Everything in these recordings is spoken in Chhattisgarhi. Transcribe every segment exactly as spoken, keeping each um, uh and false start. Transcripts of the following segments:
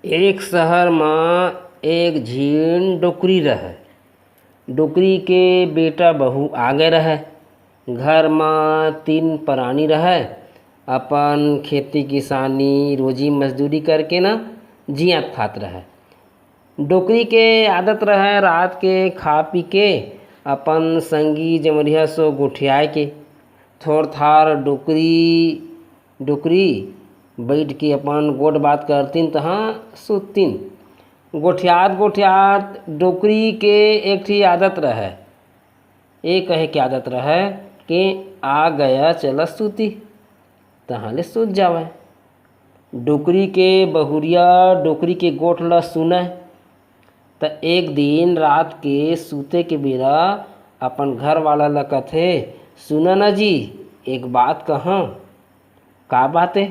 एक शहर म एक झिन डोकरी रहय। डोकरी के बेटा बहू आगे रहय। घर म तीन परानी रहय। अपन खेती किसानी, रोजी मजदूरी करके न जियत खात रहय। डोकरी के आदत रहय रात के खा पी के अपन संगी जमरिहा सो गोठियाए के। थोर थार डोकरी, डोकरी बइठ के अपन गोठ बात करतिन तहाँ सुततिन। गोठियात गोठियात डोकरी के एक ठी आदत रहय, ए कहे के आदत रहय के आ गया चल सूती, तहाँ ले सूत जावय। डोकरी के बहुरिया डोकरी के गोठ ल सुनय। त एक दिन रात के सूते के बेरा अपन घर वाला ल कथे, "सुना ना जी, एक बात कहंव।" "का बात ए?"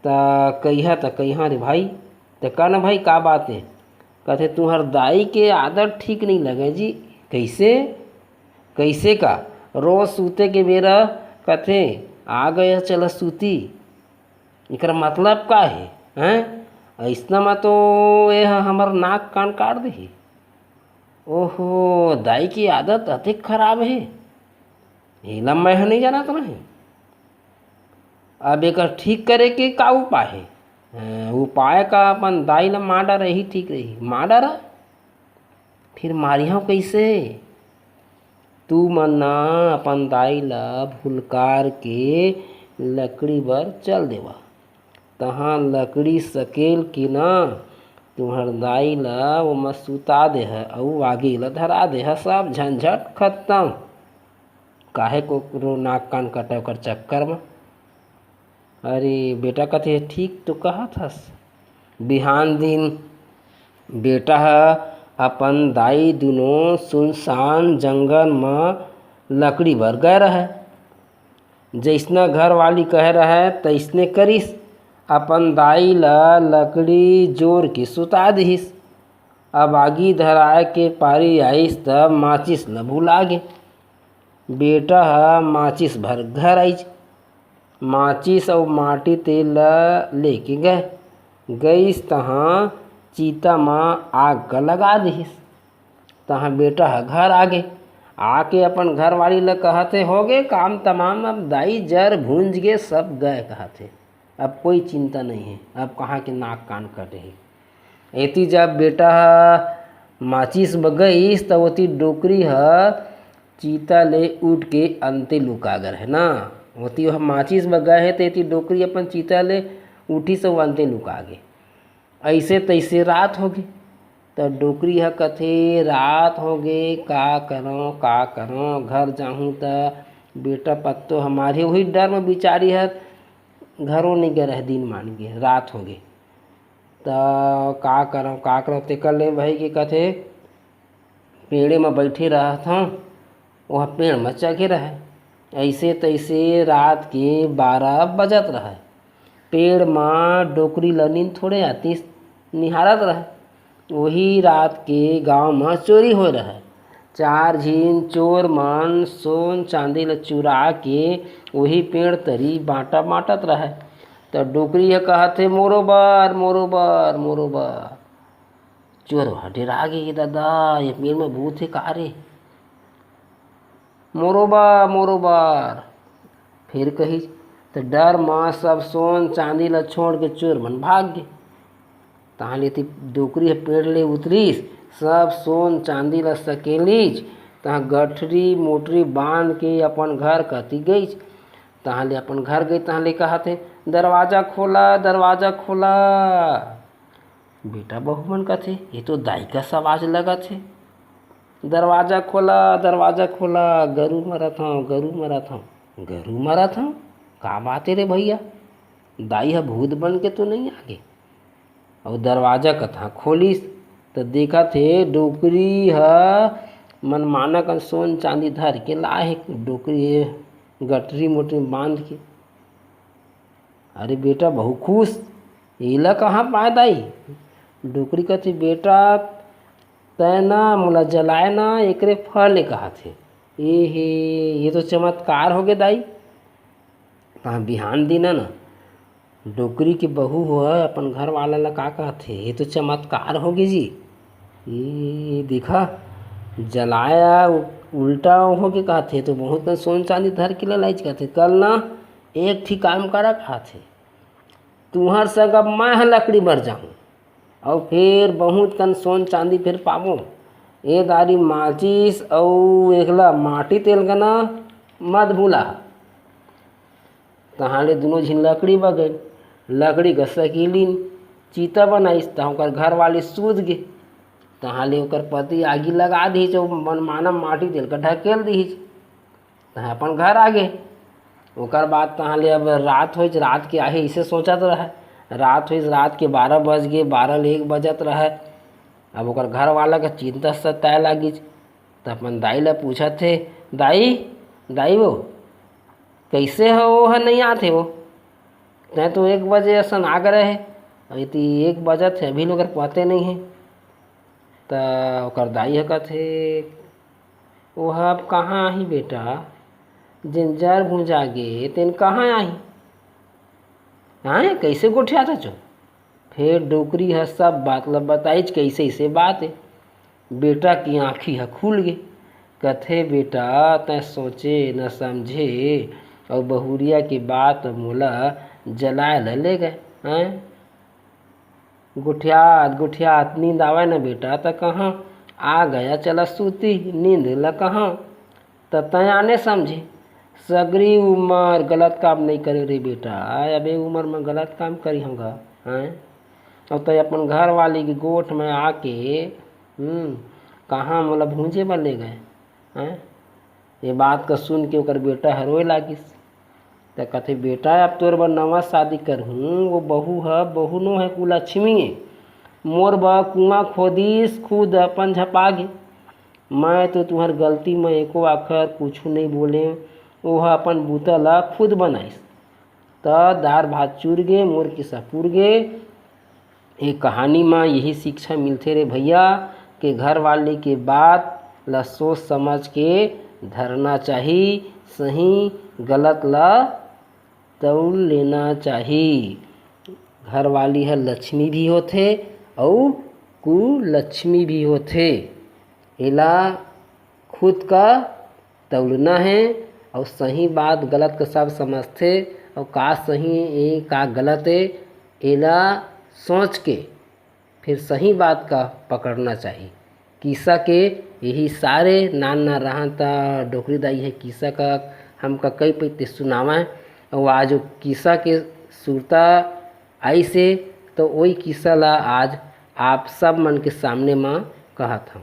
"त कहिहा, त कहिहा रे भाई।" "त का ना भाई, का बात ए?" कथे, "तुंहर दाई के आदत ठीक नइ लगय जी।" "कइसे?" "कइसे का?" "रोज सूते के बेरा कथे, 'आ गया चल सूती।' एकर मतलब का हे, हैं? अइसना म तो ए ह हमर नाक कान काट देही।" "ओहो, दाई के आदत अतेक खराब हे, एला मैं ह नइ जानत रहेंव।" "अब एकर ठीक करे के का उपाय हे?" "हैं, उपाय का, अपन दाई ल मार डार, यही ठीक रही।" "मार डार?" "फिर मारिहंव कइसे?" "तुमन न अपन दाई ल भुलकार के लकड़ी बर चल देवा, तहाँ लकड़ी सकेल के न तुंहर दाई ल ओमा सुता देहा अउ आगी ल धरा देहा, सब झंझट खतम।" काहे कोकरो नाक कान कटे ओकर चक्कर म? अरे बेटा कथे, "ठीक तो कहत हस।" बिहान दिन बेटा ह अपन दाई दुनों सुनसान जंगल म लकड़ी बर गए रहय। जइसना घरवाली कहे रहय, तइसने करिस। अपन दाई ल लकड़ी जोर के सुता दिहिस। अब आगी धराए के पारी आइस, त माचिस ल भुला गे। बेटा ह माचिस भर घर आइस। माचिस अउ माटी तेल ल लेके गए। गइस तहाँ चीता म आग ल लगा दिहिस। तहाँ बेटा ह घर आगे। आके अपन घरवाली ल कहत हे, "हो गे काम तमाम, अब दाई जर भूंज गे, सब गए," कहत हे। "अब कोई चिंता नइ हे, अब कहाँ के नाक कान कटे हे।" एती जब बेटा ह माचिस ब गइस, त ओती डोकरी ह चीता ले उठ के अंते लुका गे हे ना। ओती ओह माचिस ब गए हे, त एती डोकरी अपन चीता ले उठिस अउ अंते लुका गे। अइसे तइसे रात होगे। त डोकरी ह कथे, "रात होगे, का करंव, का करंव? घर जाहूं त बेटा पत्तो ह मारही।" उही डर म बिचारी ह घरो नइ गे रहय, दिन मान गे, रात होगे। त का करंव, का करंव, तेकर ले भई के कथे, पेड़े म बइठे रहत हंव, ओह पेड़ म चघे रहय। अइसे तइसे रात के बारह बजत रहय। पेड़ म डोकरी ल नींद थोड़े आतिस, निहारत रहय। ओही रात के गांव म चोरी होय रहय। चार झिन चोर मन सोन चांदी ल चुरा के ओही पेड़ तरी बांटा बांटत रहय। त डोकरी ह कहत हे, "मोरो बर, मोरो बर, मोरो बर।" चोर ह डेरा गे, "ए ददा, ए पेड़ म भूत हे का रे? मोरो बर, मोरो बर।" फेर कहिस, त डर म सब सोन चांदी ल छोड़ के चोर मन भाग गे। तहाँ ले ती डोकरी ह पेड़ ले उतरिस, सब सोन चांदी ल सकेलिस, तहाँ गठरी मोटरी बांध के अपन घर कति गइस। तहाँ ले अपन घर गइस, तहाँ ले कहत हे, "दरवाजा खोला, दरवाजा खोला।" बेटा बहू मन कथे, "ये तो दाई कस आवाज लगत हे, दरवाजा खोला, दरवाजा खोला, गरू मरत हंव, गरू मरत हंव।" "गरू मरत हंव? का बात हे रे भइया, दाई ह भूत बन के तो नइ आगे?" अउ दरवाजा कथा खोलिस, त देखत हे डोकरी ह मनमाना कन सोन चांदी धर के लाए हे। डोकरी गठरी मोटरी बांध के, "अरे बेटा, बहू खुश, एला कहाँ पाए दाई?" डोकरी कथे, "बेटा, तैं ना मोला जलाए ना, एकरे फल ले कहत हे।" "ए हे, ये तो चमत्कार होगे दाई।" तहाँ बिहान दिन न डोकरी के बहू हो अपन घर वाला ला का कहथे, ये तो चमत्कार हो गे जी। ये देखा, जलाया उ-, उल्टा हो के कहथे, तो बहुत कन सोन चांदी धर के ललाइच कहथे, कल ना एक ठी काम करा कहथे, तुहर संग अब मैं ह लकड़ी बर जाहूँ, अउ फिर बहुत कन सोन चांदी फिर पाबो। ए दारी माचिस अउ एकला माटी तेल गना मत भूला। तहाँ ले दुनों झिन लकड़ी बर गइन। लकड़ी का सकीलिन, चीता बनाइस, तहाँ ओकर घर वाली सूत गे। तहाँ ले ओकर पति आगी लगा दिहिस अउ मनमाना माटी तेल का ढकेल दिहिस। तहाँ अपन घर आ गे। ओकर बाद तहाँ ले अब रात होइस, रात के आहे इसे सोचत रहय। रात होइस, रात के बारह बज गे, बारह ले एक बजत रहय। अब ओकर घर वाला के चिंता सताए लागिस। त अपन दाई ला पूछत हे, दाई, दाई वो, कइसे हो, वो ह नइ आत हे वो? तैं तो एक बजे असन आ गे रहे, अभी तो एक बजत हे, अभी ले ओकर पते नइ हे। त ओकर दाई ह कथे, "वो ह अब कहाँ आही बेटा, जेन जर भुंजा गे, तेन कहाँ आही?" आय, कइसे गोठियात हच? फेर डोकरी ह सब बात ल बताइच, कइसे अइसे बात हे। बेटा के आँखी ह खुल गे। कथे, "बेटा, तैं सोचे न समझे अउ बहुरिया के बात मोला जलाए ल ले गए, हैं?" गोठियात, गोठियात नींद आवय न बेटा, त कहाँ आ गया, चला सूती, नींद ल कहाँ। त तैं आने समझे, सगरी उमर गलत काम नइ करे रे बेटा, अबे उमर म गलत काम करी हंव गा, हैं? अउ तैं अपन घर वाली के गोठ म आके, हम्म, कहाँ मोला भूंजे बर ले गए, हैं? ये बात का सुन के ओकर बेटा ह रोए लागिस। त कथे, "बेटा, अब तोर बर नवा शादी करहूँ, वो बहू ह बहू नो है, कुलक्ष्मी ए। मोर बर कुआं खोदिस, खुद अपन झपा गे। मैं तो तुहर गलती म एको आखर कुछु नइ बोलें, वो ह अपन बूता ला खुद बनाइस। त दार भात चुर गे, मोर किस्सा पुर गे।" ये कहानी म यही शिक्षा मिलथे रे भैया, के घर वाली के बात ला सोच समझ के धरना चाही, सही गलत ला तौल लेना चाही। घर वाली ह लक्ष्मी भी होथे अउ कुलक्ष्मी भी होथे। एला खुद का तौलना हे अउ सही बात गलत का सब समझथे अउ का सही ए, का गलत ए, एला सोच के फिर सही बात का पकड़ना चाही। किस्सा के यही सारे नान नान रहन त डोकरी दाई हे किस्सा का हमका कई पइत सुनावय अउ आज वो किस्सा के सुरता आइस हे, त ओही किस्सा ला आज आप सब मन के सामने म कहत हंव।